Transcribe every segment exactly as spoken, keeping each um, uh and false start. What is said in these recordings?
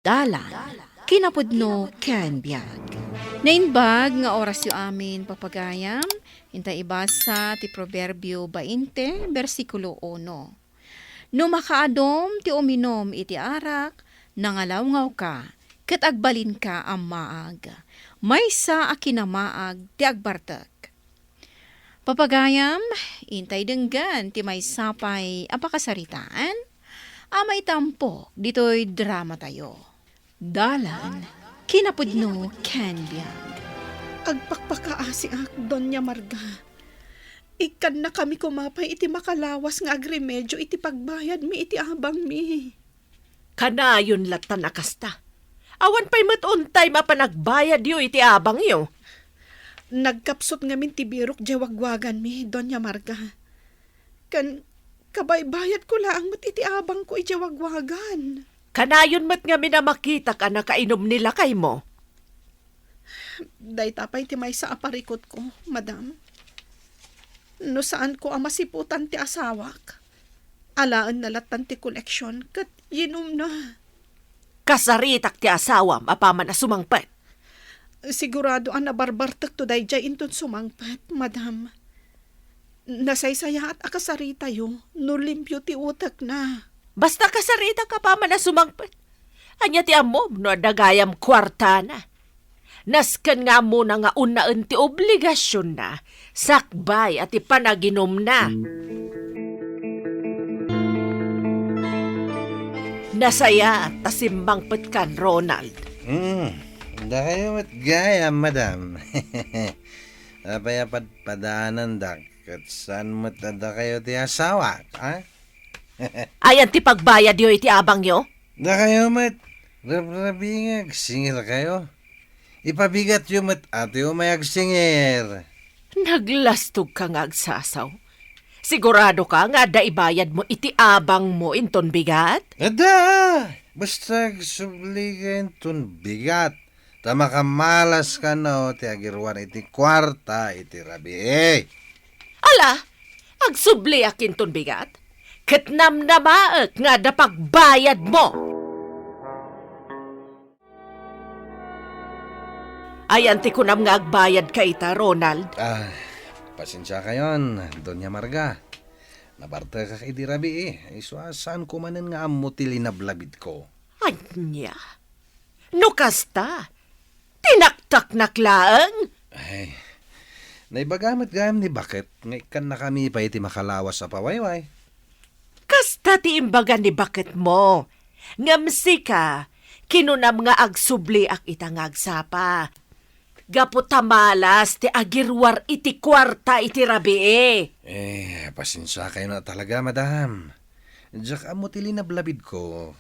Dalan, kinapudno ken biag. Naimbag nga orasyo amin, papagayam, inta ibasa ti Proverbio bainte, bersikulo uno. No makaadum ti uminum iti arak, nangalawngaw ka, ket agbalin ka a maag. Maysa a kinamaag ti agbartek. Papagayam, intay denggen ti maysa pay a pakasaritaan a maitampok ditoy dramatayo. Dalan, kinapudno ken biag. Agpakpakaasiak, Doña Marga. Ikkannakami koma pay iti makalawas nga agremedio iti pagbayadmi iti abangmi. Kanayon lattan a kasta. Awan pay met untay mapan agbayadyo iti abangyo. Nagkapsut ngamin ti birok diay wagwaganmi, Doña Marga. Ken kabaybayadko laeng met iti abangko idiay wagwagan. Kanayon met ngamin a makitak a nakainum ni lakaymo. Dayta pay ti maysa a parikutko, madam. No saanko a masiputan ti asawak, alaenna lattan ti koleksion ket yinumna. Kasaritak ti asawam apaman a sumangpet. Sigurado a nabarbartekto daydiay inton sumangpet, madam. Nasaysayaat a kasaritayo no limpio ti utekna. Basta kasaritak apaman a sumangpet. Ania ti ammom no adda gayam kuartana? Nasken nga ammona nga unnaen ti obligasionna sakbay a ti panaginumna. Nasayaat ta simmangpetkan, Ronald. Hmm, dakayo met gayam, madam. Apay a padpadanandak ket saan met a dakayo ti asawak, a? Ayan ti pagbayadyo iti abangyo? Dakayo met, rabrabi nga agsingirkayo. Ipabigatyo met a ti umay agsingir. Naglastog ka nga agsasaw. Sigurado ka nga adda ibayad mo iti abang mo inton bigat? Adda! Basta agsubli ka inton bigat, ta makamalas kano ti agiruar iti kuarta iti rabii. Ala, agsubliak inton bigat, ket namnamaek nga adda pagbayad mo. Ayan ti kunam nga agbayad ka ita, Ronald. Ah, pasensiakayon, Doña Marga. Nabartekak idi rabii, isu a saanko manen nga ammo ti linablabidko. Ania? No kasta, tinaktaknak laeng? Ay, naibaga met gayam ni Baket nga ikkannakami pay ti makalawas a pawayway. Kasta ti imbaga ni Baket mo. Ngem sika, kinunam nga agsubliak ita nga agsapa. Gapu ta malas ti agiruar iti kuarta iti rabii. Eh, pasensiakayon a talaga, madam. Diak ammo ti linablabidko.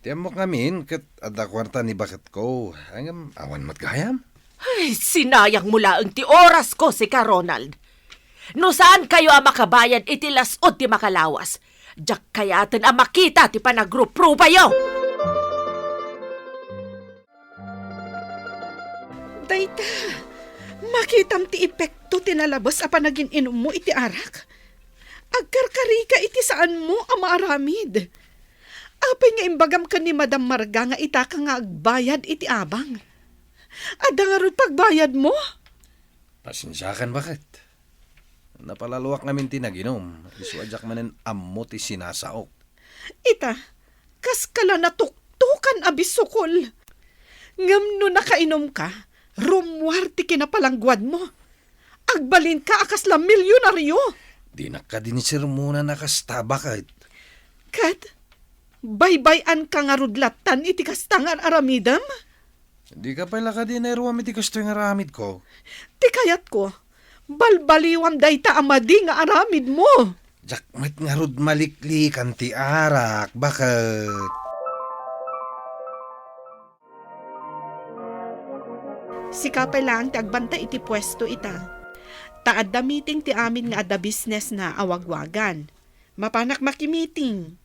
Ti ammok ngamin, ket adda kuarta ni Baketko. Ngem awan met gayam? Ay, sinayang mo laeng ti orasko, sika, Ronald. No saankayo a makabayad iti las-ud ti makalawas, diak kayaten a makita ti panagruprupayo. Dayta, makitam ti epekto ti nalabes a panagin-inummo iti arak? Agkarkarika iti saanmo a maaramid. Apay nga imbagam ken ni Madam Marga nga itaka nga agbayad iti abang? Adda ngarud pagbayadmo? Pasensiakan, Baket. Napalaluak ngamin ti naginum, isu a diak manen ammo ti sinasaok. Ita, kaska la natuktokan a bisukol. Ngem no nakainumka, rummuar ti kinapalangguadmo. Agbalinka a kasla milionario. Dinak kadi sermonan a kasta, Baket. Ket, baybay-anka ngarud lattan iti kasta nga ar-aramidem? Dika pay la kadi nairuam iti kastoy nga aramidko? Ti kayatko, balbaliwam dayta a madi nga aramidmo. Diak met ngarud maliklikan ti arak, Baket. Sika pay laeng ti agbantay iti puesto ita. Ta adda meeting ti amin nga adda business na a wagwagan. Mapanak makimiting.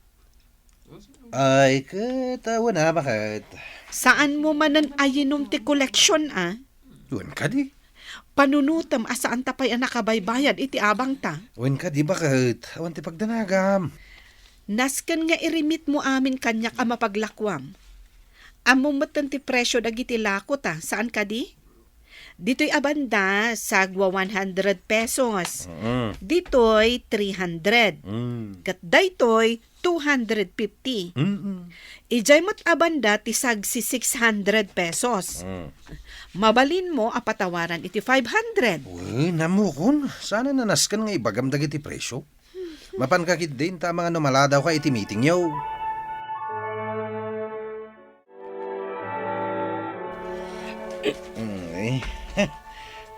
Ay, ket, ah, wen a, Baket. Saanmo manen a yinum ti koleksion, a? Wen kadi? Panunotem a saan ta pay a nakabaybayad iti abangta. Wen kadi, Baket. Awan ti pagdanagam. Nasken nga irimitmo amin kaniak a mapaglakuam. Ammom metten ti presio dagiti lako ta, saan kadi? Ditoy a banda, sagwa one hundred pesos. Mm. Ditoy, three hundred. Mm. Ket daytoy, two hundred fifty. Mm-mm. Idiay met a banda ti sagsi six hundred pesos. Mm. Mabalinmo a patawaran iti five hundred. Wen, ammokon, saan a nasken nga ibagam dagiti presio? Mapanka ketdi, inta amangan no maladawka iti meetingyo. Mm, eh.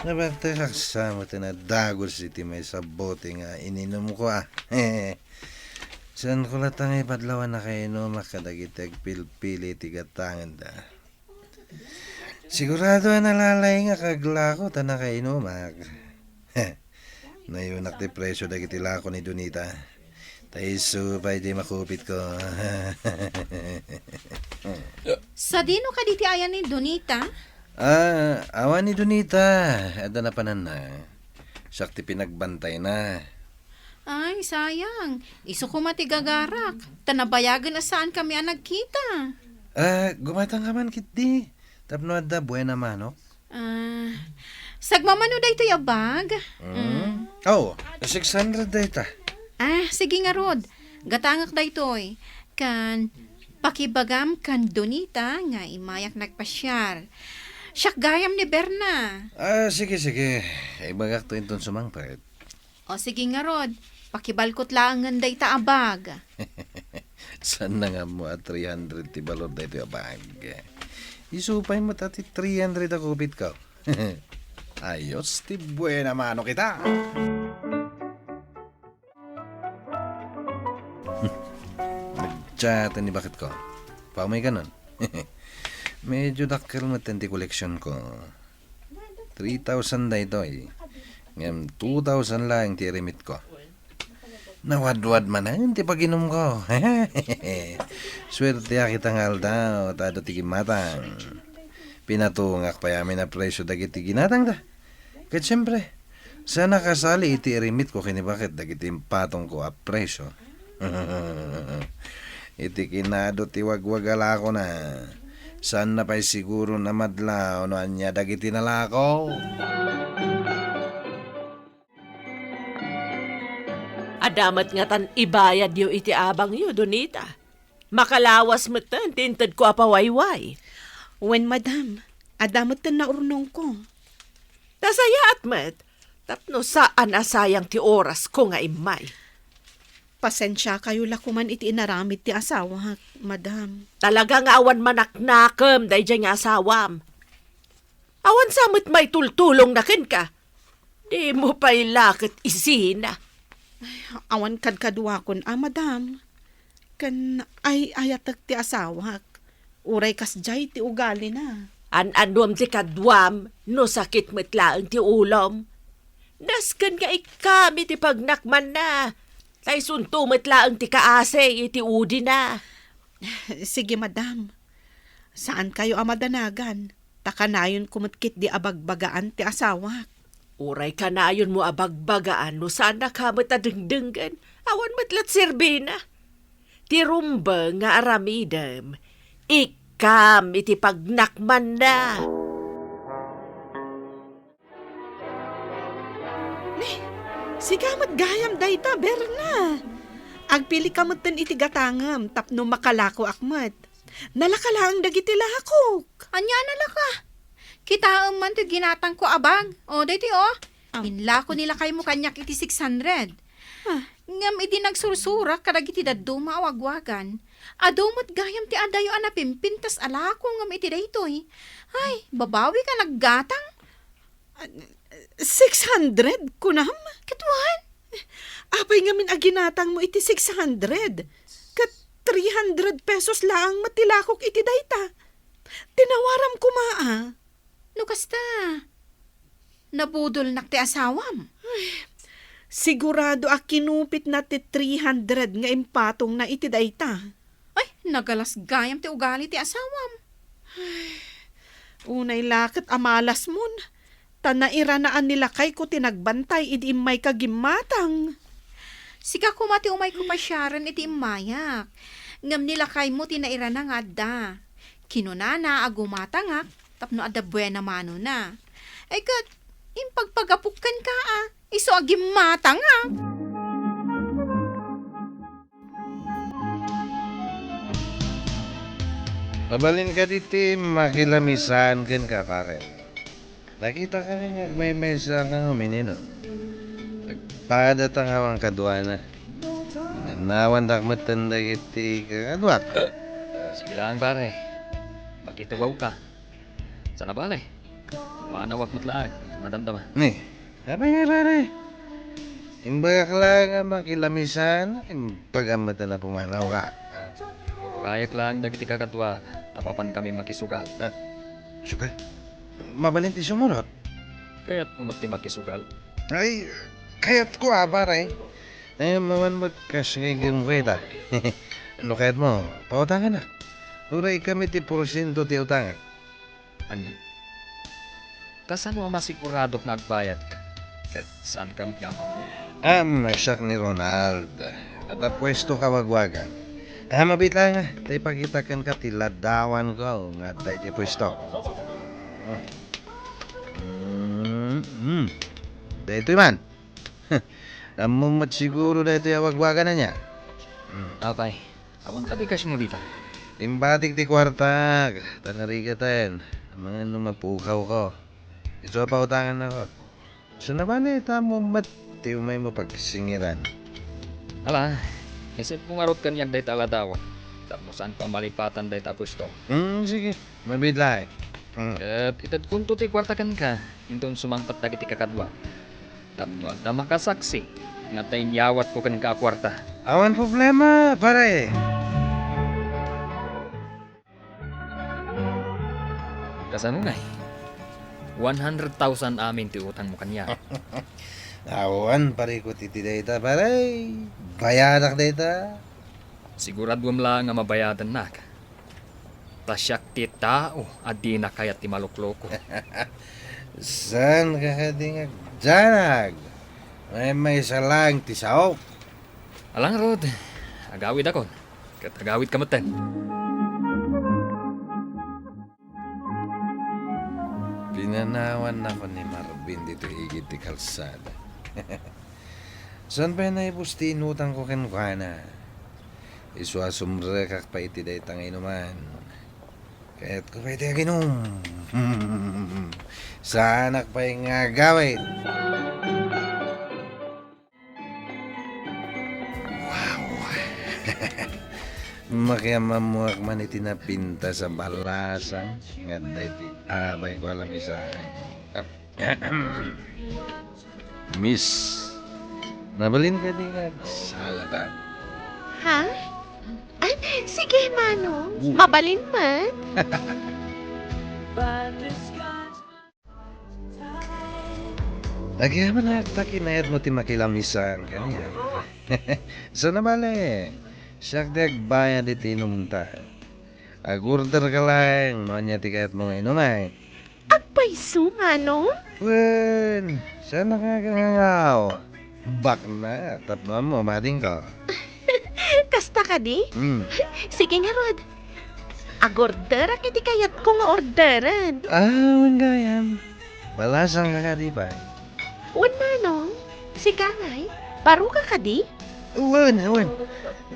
Nabatekak sa met a nadagus iti maysa a bote nga ininumko, a. Saanko latta nga ipadlaw a nakainumak kadagiti agpilpili iti gatangenda. Sigurado a nalalayngak aglako ta nakainumak. Nayunak ti presio dagiti lako ni Donita. Ta isu pay ti makupitko. Sadino kadi ti ayan ni Donita? Ah, awan ni Donita. Adda napananna. Siak ti pinagbantayna. Ay, sayang. Isu koma ti gagarak. Ta nabayagen a saankami a nagkita. Ah, gumatangka man ketdi. Tapno adda buena manok. Ah, sagmamano daytoy a bag? Mm. Mm. Oh, six hundred dayta. Ah, sige ngarud. Gatangak daytoy. Kan pakibagam kan Donita nga immayak nagpasiar. Siak gayam ni Berna. Ah, sige, sige. Ibagakto inton sumangpet. O sige ngarud, pakibalkot laengen dayta a bag. Saanna nga ammo a three hundred ti balor daytoy a bag? Isu pay met a ti three hundred a kupitko. Ayos ti buena manok ita. Nagchat ni baketko. Paumay kanon. Medyo dakkel met ti koleksionko. Three thousand daytoy. Ngem two thousand laeng ti irimitko. Nawadwad manen ti paginumko. Suerteak ita nga aldaw, ta adu ti gimmatang. Pinatungak pay amin a presio dagiti ginatangda. Ket siempre, saan a kasali iti irimitko ken ni baket dagiti impatongko a presio. Iti kinadu ti wagwagalakona, saanna pay siguron a madlaw no ania dagiti nalako. Adda met ngatan ibayadyo iti abangyo, Donita. Makalawas metten ti intedko a pawayway. Wen, madam, adda metten naurnongko. Nasayaat met, tapno saan a sayang ti orasko nga immay. Pasensiakayo la koman iti inaramid ti asawak, madam. Talaga nga awan manaknakem daydiay nga asawam. Awan sa met maitultulongna kenka. Dimo pay la ket isina. Awan kadkaduakon a, madam. Ken ay-ayatek ti asawak. Uray kasdiay ti ugalina. An-anuem ti kaduam no sakit met laeng ti ulom? Nasken nga ikkam iti pagnakmanna, ta isunto met laeng ti kaasi iti udina. Sige, madam. Saankayo a madanagan, ta kanayonko met ketdi a bagbagaan ti asawak. Uray kanayonmo a bagbagaan no saannaka met a dengdenggen, awan met la ti serbina. Ti rumbeng nga aramidem, ikkam iti pagnakmanna. Ni, sika met gayam dayta, Berna. Agpilika metten iti gatangem tapno makalakoak met. Nalaka laeng dagiti lakok. Ania a nalaka? Kitaem man ti ginatangko a bag. O, daytoy, o. Ah. Inlako ni lakaymo kaniak iti six hundred. Ah. Ngem idi nagsursurak kadagiti dadduma a wagwagan, adu met gayam ti adayo a napimpintas a lako ngem iti daytoy. Ay, babawik a naggatang. Ah, six hundred, kunam? Ket wen? Apay ngamin a ginatangmo iti six hundred? Ket three hundred pesos laeng met ti lakok iti dayta. Tinawaram koma, a. No kasta, nabudolnak ti asawam. Ay, sigurado a kinupitna ti three hundred nga impatongna iti dayta. Ay, nagalas gayam ti ugali ti asawam. Ay, unay la ket a malasmon, ta nairana a ni lakayko ti nagbantay idi immayka gimmatang. Sika koma ti umayko pasiaren iti immayak. Ngem ni lakaymo ti nairana nga adda. Kinunana a gumatangak tapno adda buena manona. Ay ket, impagpagapok kenka a, isu a gimmatangak. Mabalin kadi ti makilamisan kenka, pare? Nakitaka nga agmaymaysa nga uminino. Nagpadata nga awan kaduana. Nannawandak metten dagiti kakaduak. Sige lang, pare. Makitugawka. Sana bale. Maanawak met laeng. Madamdama. Ni, apay nga, pare? Imbagak laeng a makilamisan, imbagam met a pumanawka. Kayat laeng dagiti kakaduak, ta mapankami makisugal. Ah, sugal? Mabalin ti sumurot? Kayatmo met ti makisugal? Ay, kayatko a, pare. Ay, maman met kas nga igim kwenta. No kayatmo, pautanganak. Uray kami ti porsiento ti utangak. Ania? Kasano a masiguradok nga agbayadka? Ket saankami nga ammo? Am, siak ni Ronald. Adda puesto kawagwagan. Ah, mabiit laeng, ta ipakitak kenka ti ladawanko nga adda iti puesto. Mm, mm. Daytoy man. Ammom met siguro daytoy a wagwagan, ania? Mm. Apay, awan kadi kasino dita? Imbatik ti kuartak, ta narigatan. Amangan no mapukawko. Isu a pautangannakon. Sana bale, ta ammom met ti umaymo pagsingiran. Ala, isipmo ngarud kaniak dayta a ladawan. Tapno saanko a malipatan dayta a puesto. Mm, sige. Mabiit laeng. Mm. Ket itedkonto ti kuarta kenka, inton sumangpet dagiti kakaduak. Tapno adda makasaksi nga adda inyawatko kenka a kuarta. Awan problema, pare. Kasano ngay? One hundred thousand amin ti utangmo kaniak. Awan parikut iti dayta, pare. Bayadak dayta. Siguraduem laeng a mabayadannak. Ta siak ti tao a dina kayat ti malukloko. Saanka kadi nga agdanag? Maymaysa laeng ti saok. Ala ngarud, agawidakon, ket agawidka metten. Pinanawannakon ni Marvin ditoy igid ti kalsada. Saan pay naibus ti inutangko kenkuana? Isu a sumrekak pay iti dayta nga inuman. Kayatko pay ti aginum. Saanak pay nga agawid. Wow! Makiammuak man iti napintas a balasang nga adda iti abayko a lamisaen. Miss, nabalin kadi nga agsalatan? Ha? Ah, sige, Manong. Mabalin man. Agyamanak ta kinayatmo ti makilamisan kaniak. Sana bale, siak ti agbayad iti inumta. Agorder ka laeng no ania ti kayatmo nga inumay. Agpayso, Manong? Wen, saan nga agangangaw? Bakna, tapno ammo madingko. Kasta kadi? Hmm. Sige ngarud. Agorderak iti kayatko nga orderen. Ah, wen gayam. Balasang ka kadi pay? Wen, Manong. Sika ngay, baro ka kadi? Wen, wen.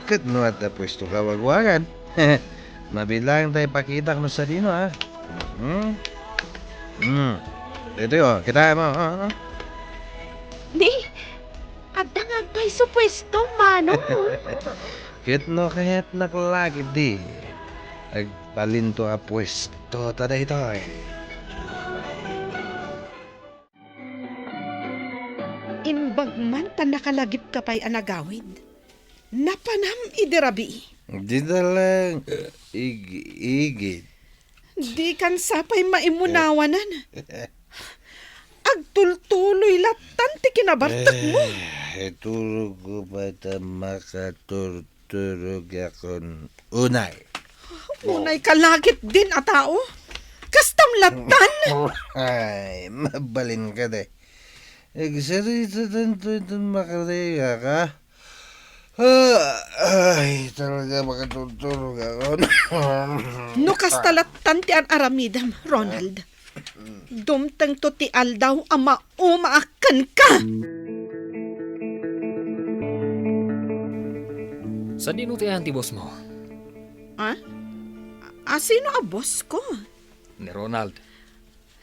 Ket no adda puesto ka wagwagan. Mabilang ta ipakitak no sadino, ah. Hmm? Hmm. Dito, oh. Kita mo, oh, oh. Ni, adda nga agpayso puesto, Manong. Ket no kayatnak la ketdi, agpalinto a puesto ta daytoy. Imbag man ta nakalagipka pay a nagawid, napanam idi rabii. Dita lang, ig-, igid. Dikan sapay maimunawanan. Agtultuloy lattan ti kinabartekmo. Eh, iturogko pay ta makaturturogakon unay. Unay ka la ketdin a tao. Kastam lattan. Ay, mabalin kadi. Agsarita tanto iton makarigak, a. Ay, talaga makatutulog ako. No kasta lattan ti ar-aramidem, Ronald, dumtengto ti aldaw a maumaak kenka. Sadino ti ayan ti boss mo? Ah? A, sino a boss ko? Ni Ronald.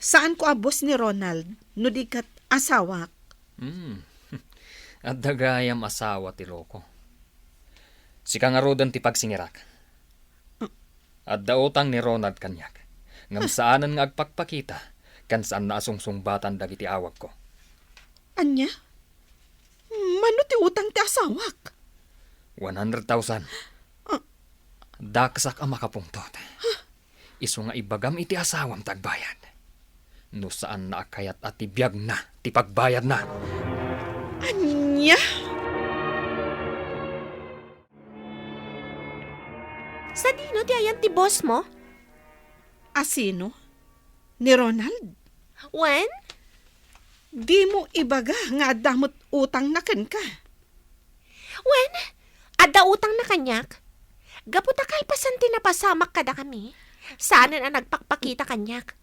Saan ko a boss ni Ronald, no di ket asawak. Hmm. Adda gayam asawa ti loko. Sika ngaruden ti pagsingirak. Adda utang ni Ronald kaniak. Ngem saanen nga agpakpakita, ken saanna a sungsungbatanda dagiti awagko. Ania? Mano ti utang ti asawak? One hundred thousand. Ah. Daksak a makapungtot. Isu nga ibagam iti asawam ti agbayad. No saanna a kayat a ti biagna ti pagbayadna. Ania? Sadino ti ayan ti boss mo? A sino? Ni Ronald? Wen? Dimo ibaga nga adda met utangna kenka. Wen, adda utangna kaniak. Gapu ta kalpasan ti napasamak kadakami, saanen a nagpakpakita kaniak.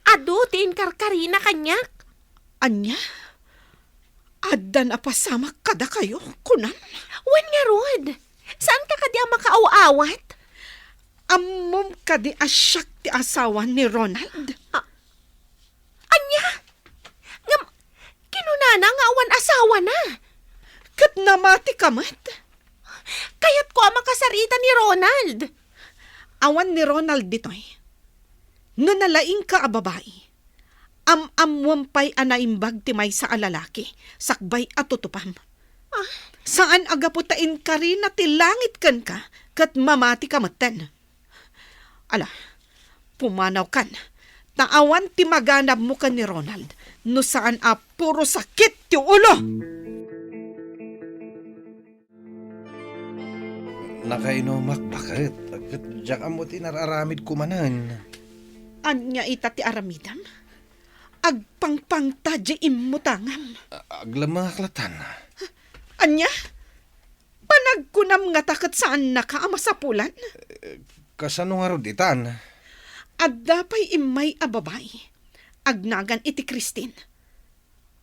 Adu ti inkarkarina kaniak. Ania? Adda napasamak kadakayo, kunam? Wen ngarud, saanka kadi a makaaw-awat? Ammom kadi a siak ti asawa ni Ronald? A-, ania? Ngem, kinunana nga awan asawana. Ket namatika met? Kayatko a makasarita ni Ronald. Awan ni Ronald ditoy. No nalaingka a babai, am-ammoam pay a naimbag ti maysa a lalaki sakbay a tutupam. Ah? Saan a gapu ta inkarina ti langit kenka ket mamatika metten. Ala, pumanawkan, ta awan ti maganabmo ken ni Ronald no saan a puro sakit ti ulo. Nakainumak, baket, ket diak ammo ti nar-aramidko manen. Ania ita ti aramidem? Agpangpangta di immutangam. A-, aglemmengak lattan. Ania? Panagkunam ngata ket saannaka a masapulan? Eh, kasano ngarud itan? Adda pay immay a babai. Agnagan iti Christine.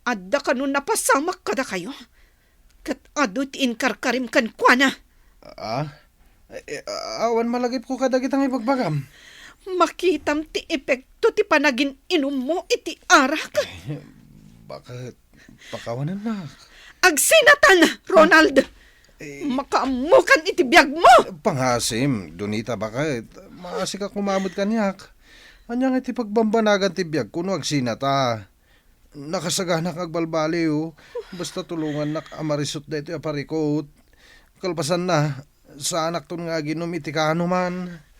Adda kano napasamak kadakayo? Ket adu ti inkarkarim kenkuana. Ah? Eh, eh, awan malagipko kadagita nga ibagbagam. Makitam ti epekto ti panagin-inummo iti arak. Eh, baket pakawanennak. Agsinatan, Ronald! Eh, makaammokan iti biagmo! Pangasim, Donita, baket. Maasika koma met kaniak. Ania nga iti pagbambanagan ti biagko no agsinata? Nakasaganak nga agbalbaliw. Basta tulongannak a marisut daytoy a parikut. Kalpasanna, saanakton nga aginom iti kaanoman.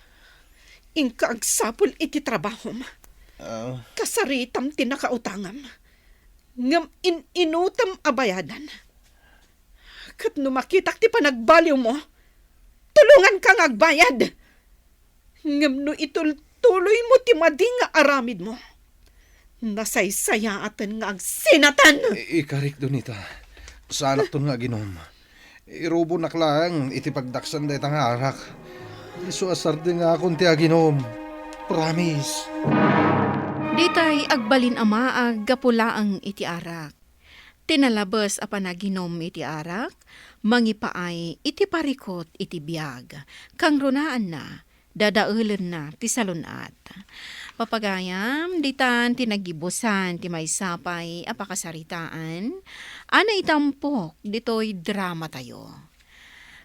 Inka agsapul iti trabahom. Ah. Kasaritam ti nakautangam. Ngem in-inutem a bayadan. Ket no makitak ti panagbaliwmo, tulonganka nga agbayad. Ngem no itultuloymo ti madi nga aramidmo, nasaysayaaten nga agsinatan. I-, ikarik, Donita. Saanakton nga aginom. Irubonak laeng iti pagdaksan dayta nga arak. Isu a sardengakon ti aginom. Promise. Ditay agbalin a maag gapu laeng iti arak. Ti nalabes a panaginom iti arak, mangipaay iti parikut iti biag. Kangrunaanna, dadaelenna ti salun-at. Papagayam, ditan ti naggibusan ti maysa pay a pakasaritaan a naitampok ditoy dramatayo.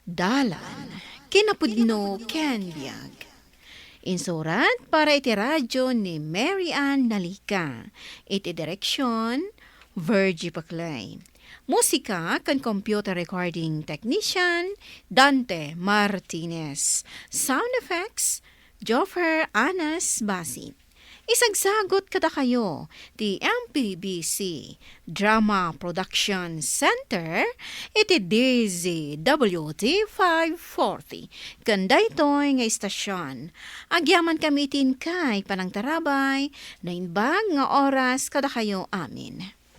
Dalan, kinapudno ken biag. Insurat para iti radyo ni Mary Ann Nalica. Iti direksyon, Virgie Paclay. Musika ken computer recording technician, Dante Martinez. Sound effects, Joffer Anas Basit. Isagsagut kadakayo ti M P B C Drama Production Center iti D Z W T five forty. Ken daytoy nga istasyon, agyaman kami iti inkay panangtarabay, naimbag nga oras kadakayo amin.